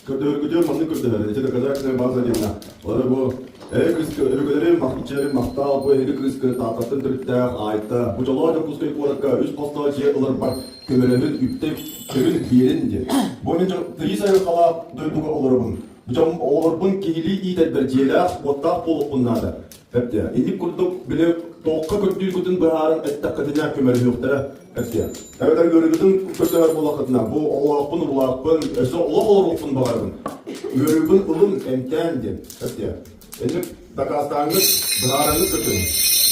Көрдөһөргүтүгэр маннык көрдөһөр. Ити доказательная база диэннэ. Олор бу эһи кыыска өбүгэлэрим, махтыччыларым махтаал, бу эһиги кыыска Тааттаттан төрүттээх Айта, бу дьоллоох Дьокуускай куоракка үс хостоох дьиэ ыларбар көмөлөһүн, үптэ көмүн биэрин диэн. Бу мин тыйыс айылҕалаах дойдуга олоробун. Бу дьон оҕолорбун киһилии иитэрбэр дьиэлээх, уоттаах буолуохпун наада. Эптэ. Инник курдук били туохха көрдүүргүтүн быһааран эттэххитинэ көмөлөһүөхтэрэ. Эптэ. Эбэтэр ыарыыгытын көрдөһөр буоллаххытына, бу оҕолоохпун, уруулаахпын, өссө олох олоруохпун баҕарабын. Ыарыыбын ылын, эмтээн диэн. Эптэ. Инник дакаастааҥҥыт, быһаараҥҥыт көтүҥ.